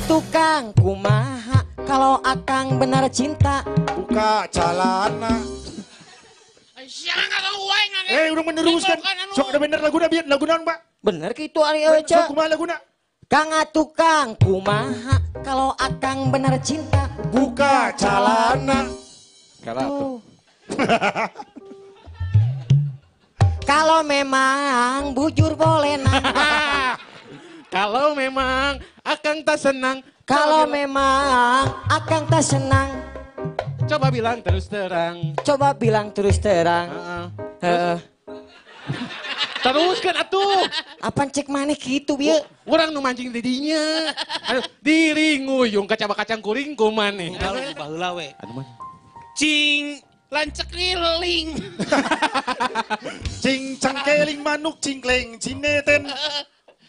atuh Kang kumaha kalau akang benar cinta buka calana. Eh udah meneruskan. Sok udah bener laguna biar lagu naon, Pak? Bener kitu ari euy. Sok kumaha laguna? Kang atuh Kang kumaha kalau akang benar cinta buka calana. Kalau kalau memang bujur boleh nang. Kalau memang akang tak senang. Kalau memang akang tak senang. Coba bilang terus terang. Coba bilang terus terang. Terus kan atuh. Apaan cek maneh gitu bieu? Urang nu mancing didinya. Aduh, diri nguyung kacang kuring ku maneh. Baheula we. Cing lancek liling. Cing cangkeling manuk cingkleng cineten.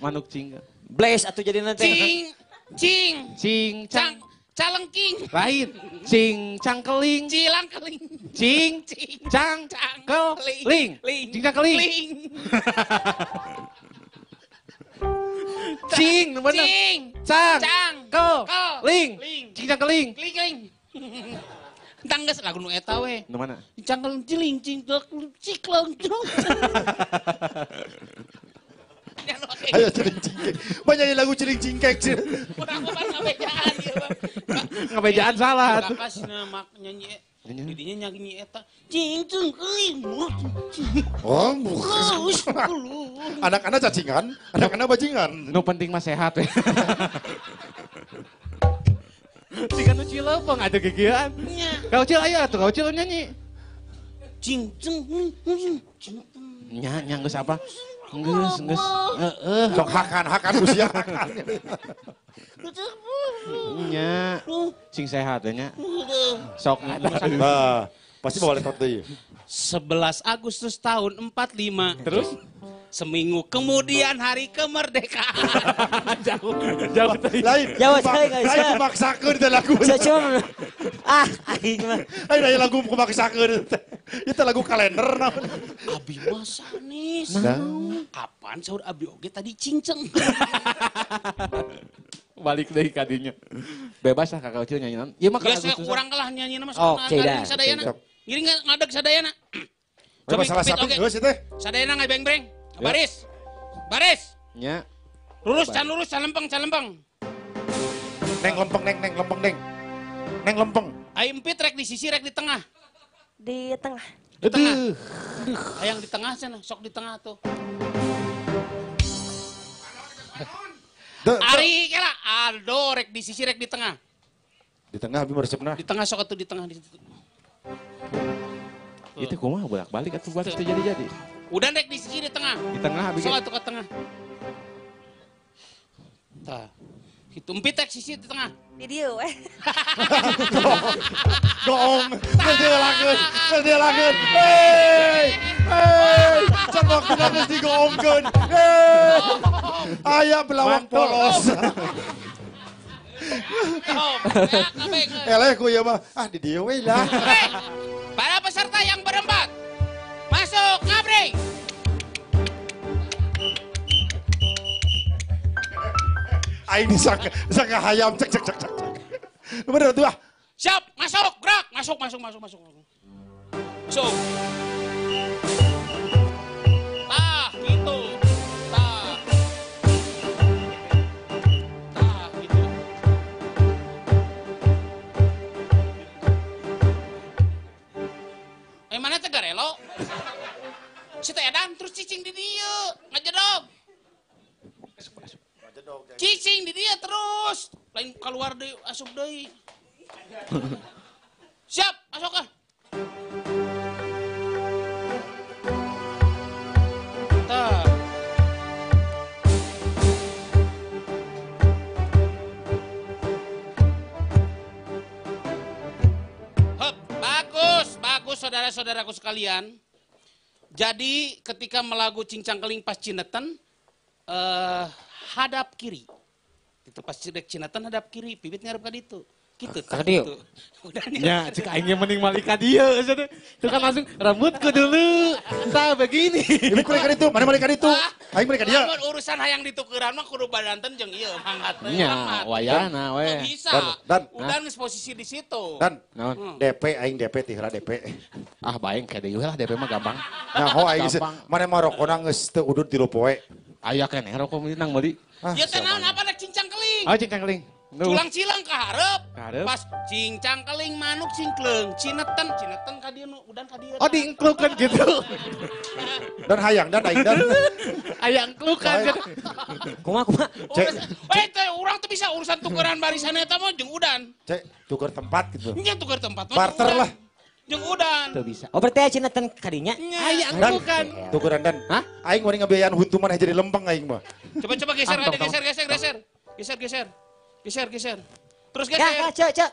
Manuk cing. Blaze atuh jadi nanti. Cing cing cing cang calengking. Lain. Cing cangkeling. Cilangkeling. Cing cang keling. Cing cangkeling. Cing bener. Cing cang cang keling. Cing cangkeling. Keling keling. Tangges lagu nu eta we. Nu mana? Cangkeling ciling cing cikleng. Ayo ciling cingkek. Banyak lagu ciling cingkek. Kurang ngabejaan ieu mah. Ngabejaan salah. Kakak sina mak nyanyi. Didinya nyanyi eta. Cing cingkeling. Oh, anak-anak cacingan, anak-anak bajingan. Nu penting mah sehat we. Jika nu cilepeng ada gegean. Kau cil ayo atuh, kau cil nyanyi. Cing cing cing. Nya nya geus apa? Geus geus. Heeh. Sok hakan hakan usia hakan. Nya. Cing sehat nya. Sok. Nah, pasti bawa laptop deui. 11 Agustus tahun 45. Terus seminggu kemudian hari kemerdekaan. Jauh, jauh tadi. Lain, jauh sekali guys. Lain kumaksakeun teh lagu. Ah, aing mah. Aing lagu kumaksakeun. Itu lagu kalender naon. Abi mah sanes. Kapan sahur abi oge tadi cinceng. Balik deui ka dinya. Bebas lah Kakak Ucil nyanyi naon. Ieu mah geus kurang kalah nyanyi mah. Oke dah. Sadayana. Ngiring ngadeg sadayana. Coba salah satu geus teh. Sadayana ngabeng-breng. Baris, baris. Ya. Lurus, can lurus, can lempeng, can lempeng. Neng lempeng, neng, neng lempeng, neng. Neng lempeng. Ayo empit rek di sisi, rek di tengah. Di tengah. Di tengah. Ayang di tengah sana, sok di tengah tuh. Ari kela, Aldo rek di sisi, rek di tengah. Di tengah, abi meresepna. Di tengah sok atuh di tengah di situ. Itu kumaha bolak-balik atuh baris teu jadi-jadi. Udah rek di sisi di tengah. Di tengah habis. Soal tuh ke tengah. Tah. Itu empit rek sisi di tengah. Di dieu we. Goong, ngedilakeun, ngedilakeun. Hei! Hei! Can waktuna geus digoongkeun. Hei! Aya belawang polos. Eleh ku ieu mah. Ah di dieu we lah. Para peserta yang berempat, masuk ngabring. Aing disangka, disangka hayam cek cek cek cek. Bener tuh ah. Siap, masuk, gerak, masuk, masuk, masuk, masuk. Masuk. Tah, gitu. Tah. Tah, gitu. Mana teh garelo? Si teh edan terus cicing di dieu, ngajedog. Cicing di dia terus, lain keluar deui asup deui. Siap, masuk ah. Tah. Hop, bagus, bagus saudara-saudaraku sekalian. Jadi ketika melagu cincang keling pas cineten, hadap kiri. Itu pas cedek cineten hadap kiri, pipit ngarep ka ditu. Gitu. Ka dieu. Ya, cek aing mending malik ka dieu. Itu kan langsung rambutku dulu. Tah begini. Ini kuring ka ditu, mana malik ka ditu? Aing malik ka dieu. Lamun urusan hayang ditukeran mah kudu badanten jeung ieu manggat. Nya, wayana we. Bisa. Dan udah geus posisi di situ. Dan DP aing DP teh heula DP. Ah, baeng ka dieu lah DP mah gampang. Nyaho aing mana mah rokona geus teu udud 3 poe. Aya keneh rokok nang meuli. Ya teh naon apa rek cincang keling? Oh, cincang keling. Culang cilang ka hareup. Pas cincang keling manuk cingkleung, cineten, cineten ka dieu nu udan ka dieu. Oh, diengklukeun gitu. Dan hayang dan aing dan. Aya engklukan. Kumaha kumaha? Cek. Eh teh urang teu bisa urusan tukeran barisan eta mah jeung udan. Cek, tuker tempat gitu. Nya tuker tempat mah. Barter lah. Jeung udan. Teu bisa. Oh, berarti cineten ka dinya? Aya engklukan. Tukeran dan. Hah? Aing wani ngabiayaan huntu maneh jadi lempeng aing mah. Coba-coba geser ada geser geser geser. Geser geser. Geser, geser. Terus geser. Ya, cek, cek.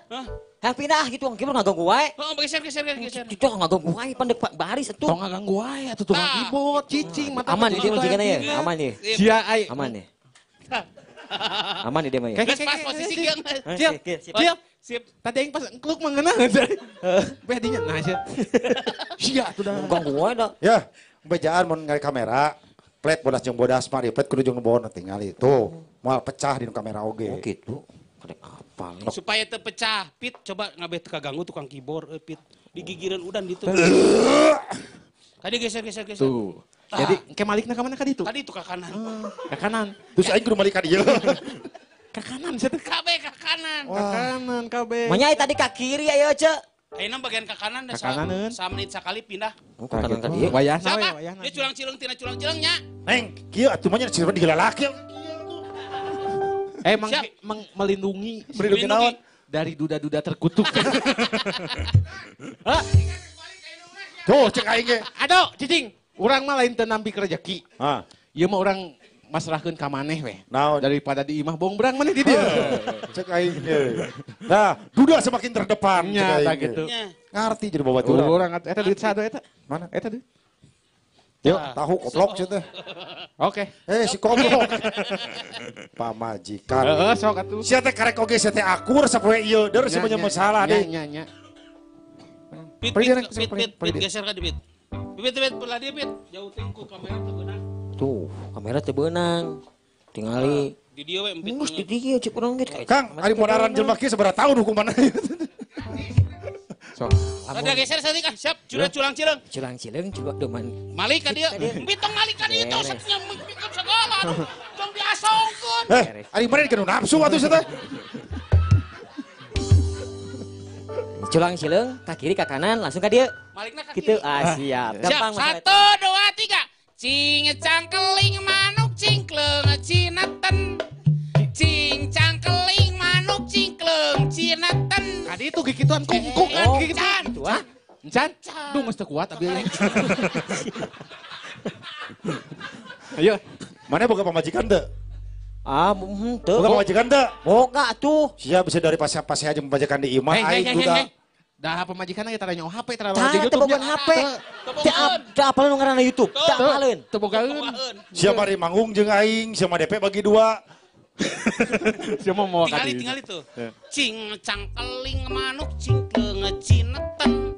Hah, pindah gitu, gimana ngaganggu wae. Heeh, geser, geser, geser. Itu ngaganggu wae pandek baris atuh. Tong ngaganggu wae atuh tukang keyboard, cicing, mata. Aman di dia mah jigana ya, aman nih. Sia ai. Aman nih. Aman nih dia mah ya. Geus pas posisi kieu. Siap, siap. Sip. Tadi aing pas engkluk mah ngeunah. Beh dinya nah sia. Sia atuh dah. Ganggu wae dah. Ya, bejaan mun ngari kamera. Plet bodas jeung bodas mah di plet kudu jeung bon tingali tuh. Moal pecah di kamera oge. Oh gitu. Kadek apa? Supaya teu pecah, Pit coba ngabeh teu kaganggu tukang keyboard Pit. Digigireun udan ditu. Kadi geser geser geser. Tuh. Jadi engke malikna ka mana ka ditu? Ka ditu ka kanan. Ka kanan. Terus aing kudu malik ka dieu. Ka kanan sia teh. Kabeh ka kanan. Ka kanan kabeh. Manya tadi ka kiri ayo ce. Ayeuna bagian ka kanan da samenit sakali pindah. Oh, ka kanan ka dieu. Wayahna we, wayahna. Dia culang-cileung tina culang-cileung nya. Neng, kieu atuh mah nya digelalaki. Emang melindungi, melindungi naon? Dari duda-duda terkutuk. Hah? Tuh, cek aing ge. Aduh, cicing. Urang mah lain teu nampi rezeki. Hah. Ieu mah urang masrahkeun ka maneh we. Naon? Daripada di imah bongbrang maneh di dieu. Cek aing ge. Nah, duda semakin terdepan cek aing gitu. Ngarti jadi babaturan. Urang eta duit sadu eta. Mana? Eta duit. Yuk, tahu koplok sih teh. Oke. Si koplok. Pamajikan. Heeh, sok atuh. Sia teh karek oge sia teh akur sapoe ieu, der semuanya masalah deh. Nya nya. Pit pit pit pit geser ka di pit. Pit pit belah dia pit. Jauh teh ku kamera teu beunang. Tuh, kamera teu beunang. Tingali. Di dieu we empit. Geus di dieu cek urang ge. Kang, ari modaran jelema kieu sabaraha tahun hukumanna. Sok. Ada geser saeutik ah, siap. Culang cileung. Culang cileung juga deman. Malik ka dieu. Bitong malik ka dieu teh nya mikeun segala aduh. Tong diasongkeun. Ari mana dikeun nafsu atuh sia teh. Culang cileung ka kiri ka kanan langsung ka dieu. Malikna ka kiri. Kitu ah siap. Gampang. Siap. 1 2 3. Cing cangkeling manuk cingkleung cineten. Cing cangkeling manuk cingkleung cineten. Tadi itu gigituan kungkung kan gigituan. Gitu ah. Encan? Duh geus teu kuat abi. Ayo. Mana boga pamajikan teu? Ah, teu. Boga pamajikan teu? Boga atuh. Sia bisa dari pasea jeung pamajikan di imah aing duda. Dah pamajikan ge tara nyaho HP tara di YouTube. Teu bogaan HP. Teu apaleun nu ngaranna YouTube. Teu apaleun. Teu bogaeun. Sia mari manggung jeung aing, sia mah DP bagi dua. Siapa mau tinggal itu. Cing cangkeling manuk cingkleung cineten.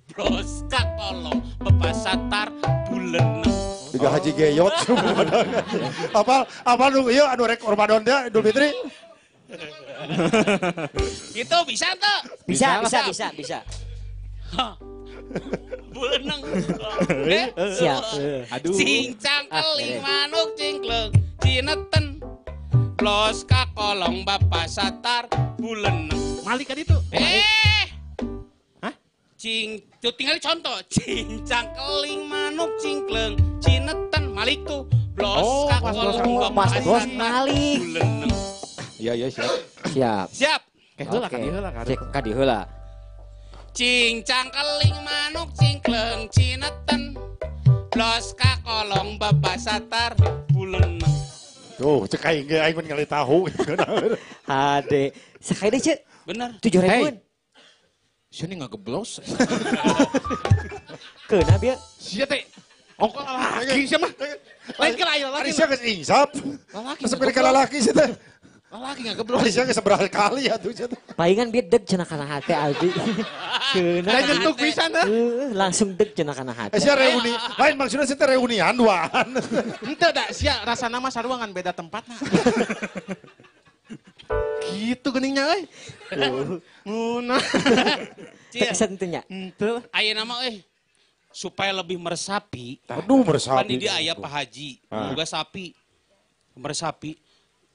Bros kakolong bepasatar bulen. Tiga haji geyot. Apa apa nu ieu anu rek Ramadan teh Idul Fitri? Itu bisa tuh? Bisa bisa bisa bisa. Buleneng. Siap. Aduh. Cing cangkeling manuk cingkleung cineten. Blos kakolong bapak satar bulen. Malik kan itu? Hah? Cing, tuh tinggal contoh. Cincang keling manuk cingkleung cineten malik tuh. Blos kakolong bapak satar malik. Buleneng. Iya iya siap. Siap. Siap. Heula ka dieu heula ka. Cek ka dieu heula. Cincang keling manuk cingkleung cineten. Blos kakolong bapak satar buleneng. Tuh, cek aing ge aing mun ngali tahu. Hade, sakali deui ceuk. Bener. 7.000. Sia nih ngageblos. Keuna bieu. Sia teh ongkol lalaki sia mah. Lain ke lain lalaki. Ari sia geus insap. Lalaki. Resep ka lalaki sia teh. Lalaki ngageblos. Sia geus sabaraha kali atuh sia. Palingan bieu deg cenah kana hate abdi. Da nyentuk pisan dah. Langsung deg cenah kana hate. Sia reuni, lain maksudna sia teh reunian duaan. Henteu da sia rasana mah sarua ngan beda tempatna. Gitu geningnya euy. Ngeunah. Teu teu nya. Henteu. Ayeuna mah euy supaya lebih meresapi. Aduh meresapi. Pan di dia aya Pak Haji, boga sapi. Meresapi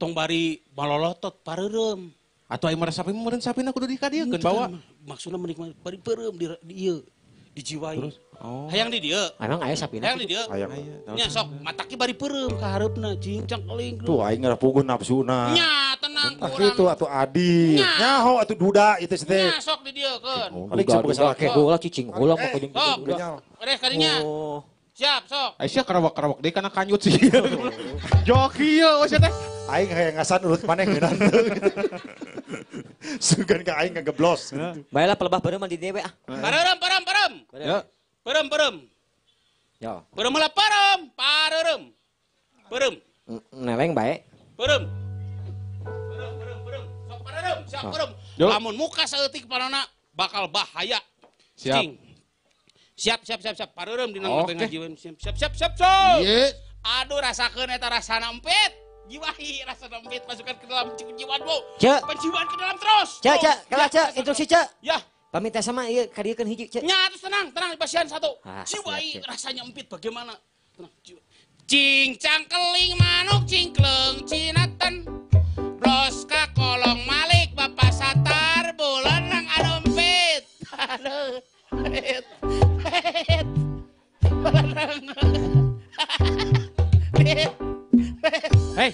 tong bari malolotot pareureum. Atuh aya meresapi meureun sapina kudu dikadiekeun bawa. Maksudna menikmati bari peureum di ieu dijiwai. Oh. Hayang di dieu. Emang aya sapina? Hayang di dieu. Hayang. Nya sok mataki bari peureum ka hareupna cincang keling. Tuh aing ngarapuguh nafsuna. Nya tenang kurang. Kurang. Kitu atuh adi. Nyaho atuh duda itu teh. Nya sok di dieu keun. Paling semoga salah ke. Heula cicing heula mah jeung duda. Beres kadinya. Siap sok. Aisyah karawak-karawak deui kana kanyut sih. Joki ieu we teh. Aing hayang ngasan urut maneh ngeunah teu. Sugan ka aing ngageblos. Bae lah pelebah peureum mah di dieu we ah. Pareureum pareureum pareureum. Ya. Peureum peureum. Ya. Peureum heula pareureum, pareureum. Peureum. Neleng bae. Peureum. Peureum peureum peureum. Sok pareureum, siap peureum. Lamun muka saeutik panona bakal bahaya. Siap. Siap siap siap siap pareureum dina ngopi ngajiweun. Siap siap siap siap. Sok. Aduh rasakeun eta rasana empit. Jiwahi rasana empit masukkan ke dalam jiwa bu. Penjiwaan ke dalam terus. Cek cek, kalah cek, instruksi cek. Ya. Pamit teh sama ieu kadiekeun hiji cek. Nya terus tenang, tenang pasien satu. Jiwai rasanya empit bagaimana? Tenang. Cincang keling manuk cingkleng cineten. Blos ka kolong malik bapak satar bulan nang anu empit. Aduh. Empit. Empit. Empit. Hei.